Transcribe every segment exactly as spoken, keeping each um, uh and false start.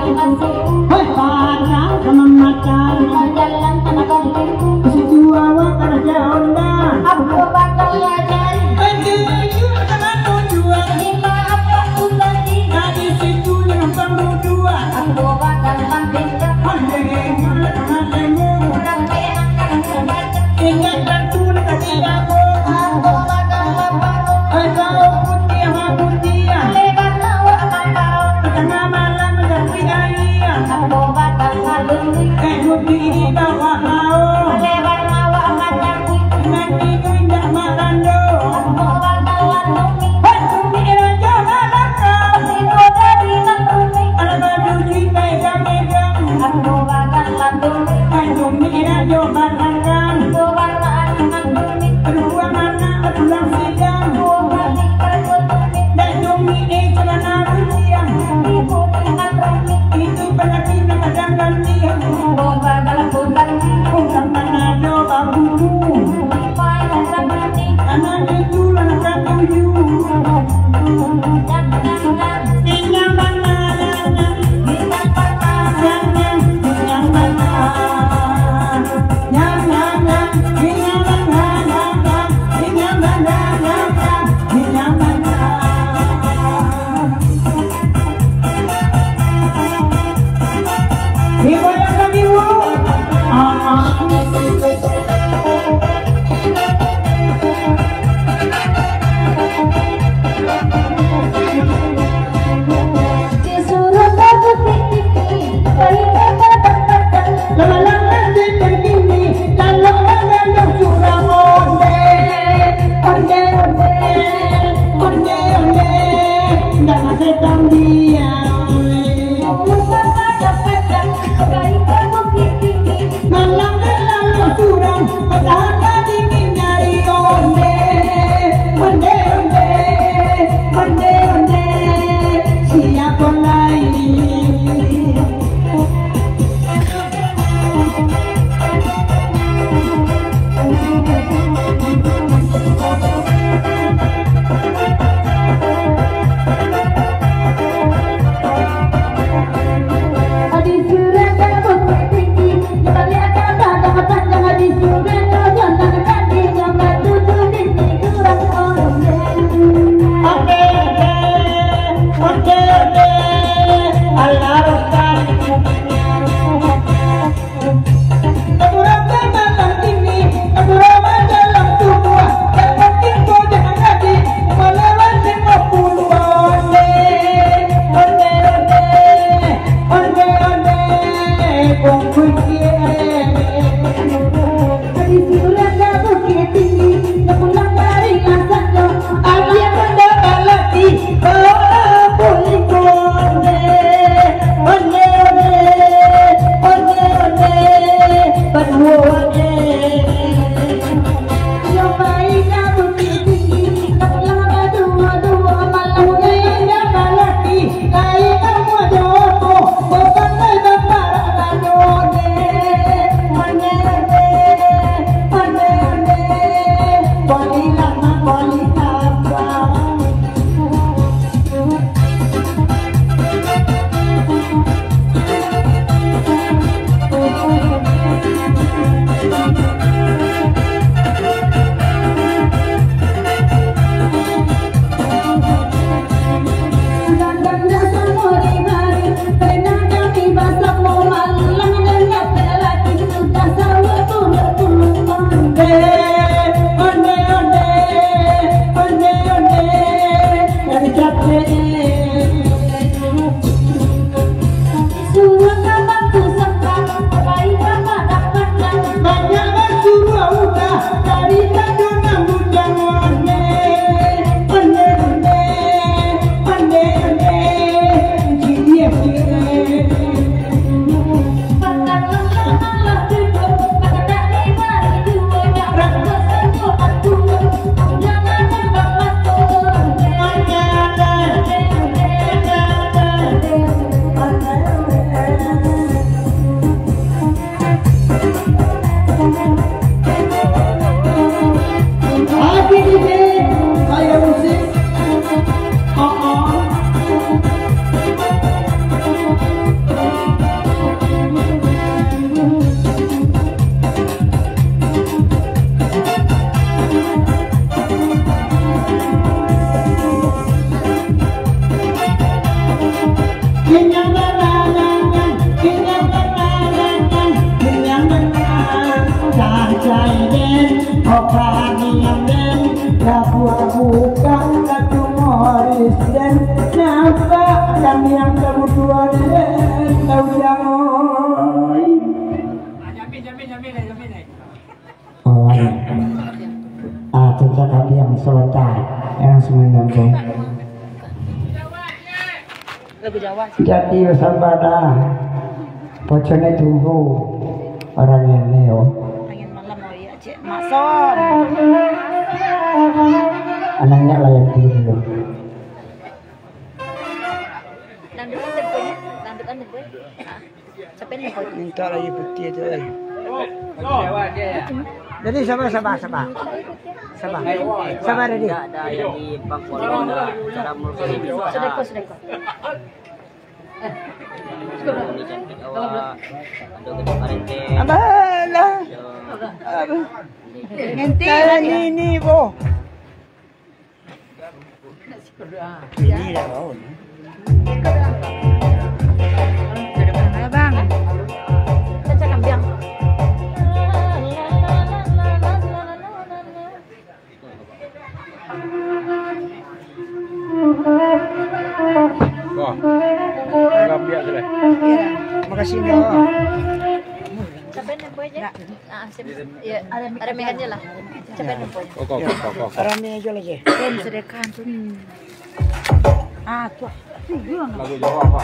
Hei, patang ka mamatang. Bajalan ka kampung. Situ awak karajo onda. Apo bakal diajari? Baju, baju, tangan tujuan. Lima apak tu tadi. Dari situ nyo gampang duduak. Apo bakal mampinjam? Pandai, pandai, pandai. Urang penak ka baca. Indak tantu nak ka dibangun. Apo bakal mabangun? Atau putiah maputiah. Lebar lawa kapal. Tangah malam manjadi aia. Bukan katumoris den, nampak kami yang kabutuhan den, tahu jangoi. Oh, ah, tentang kami yang sebentar, yang sebentar. Lagu Jawa sih. Jadi, sabar dah. Pocongnya tunggu orang ini, oh. Angin malam, oh iya, Cik. Mason. Anaknya layan dulu. Dangdutan temponya, dangdutan temponya. Ah, sampai temponya. Minta lagi putih tu, eh. Jadi, sabar, sabar, sabar. Sabar. Sabar, Dedi. Tidak ada yang di bangku, ada cara muslim, sudah. Sudah, kau, sudah, kau. Ini cantik awak. Aduh, gede parente. Abah lah. Aduh. Nanti ini, ini, boh. Ini dah bau ni. Ada mana, Bang? Pecah kambiang. Wah, dah biak sudah. Iya, makasih, Bang. Sampai nampak aja. Nak. Ah, sip. Iya, ramekan je lah. Sampai nampak aja. Kok, kok, kok, kok, kok. Rame aja lagi. Kan sedekah tu. Ah, tu. Lagu Jawa apa?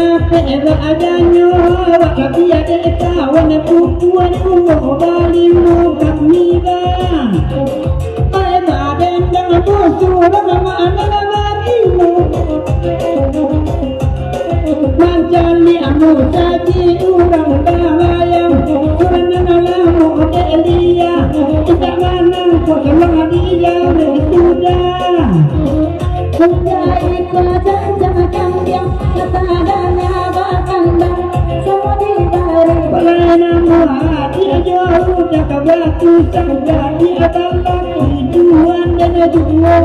Perak adanyo, tapi ade kawan pupuan umur balimo kami ba. Ai badendang musuh, mama anak balimo. Mancaliak musaji urang balayang, urang nan lamo dek lia, indak manang ko tolong dia sudah. Sudah iko janjang kambiang, kata dana bakandang, samo dibari. Balai namo hati ajo udah kabatu, sangka dia balaki tuan dan juo.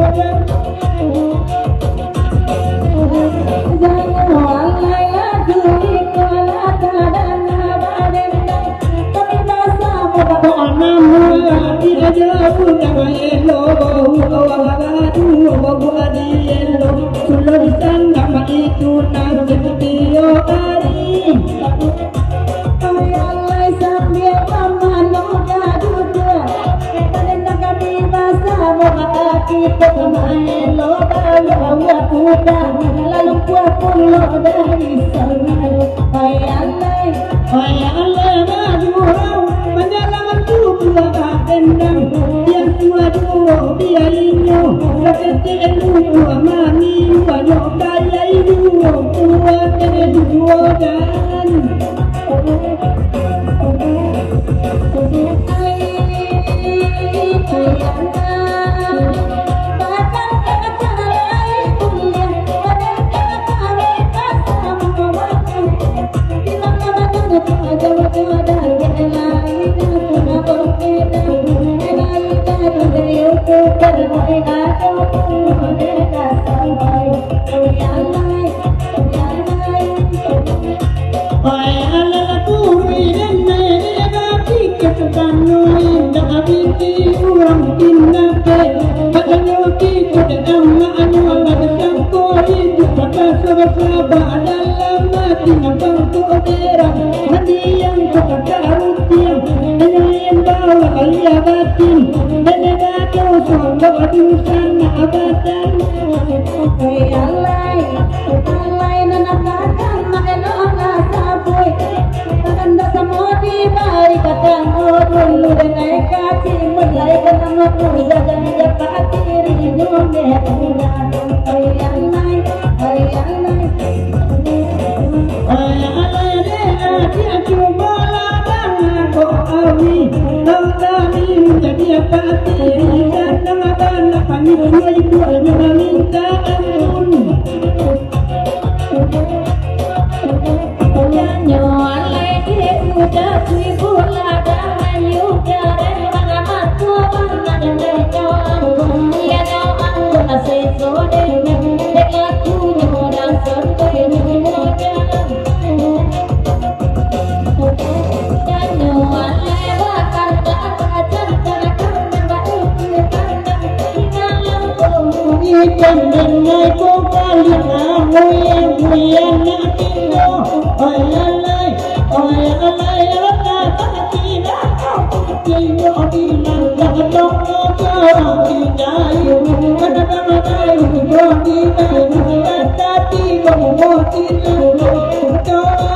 Ai alai sambia mamanu gaduh tu, padahal kami basamo, kito maelo bawa kuda, lalu kuah pulo dari sana. Ai alai, ai alai, bagurau, manyalang tubuah badendang, yang tua duo biainyo, saketek lupa mami, banyak gaya duo, kuat dari duo dan Ai alai kuri den, den bakike sukano, indak abih urang pindah ke. Katonyo kito dek amaknyo, lah disangko iduik bakasa basaba dalam ati nan bangkok derang. Mandiang kota karupiang, inyo imbau lah balia batin. Nenek gado suang badusan nak abadan. Ai alai, alai nan akan maelo lah sabuik. Tanda samo dibari, kata dulu denai kaci, mulai ka namo muda, jan japati rindu merah. Ai alai, ai alai. Ai alai dek adiak, cubo lah danga ko awi. Tau kami manjadi pati, kadang bana panyuruah ibu, hanya maminta ampun. Ikan denai ko kaliang, amui, amui anak tindo. Oi alai, oi alai, anak tindo. Tindo di langkah tonggo, tindo di langkah tonggo, tindo di langkah tonggo, tindo di langkah tonggo.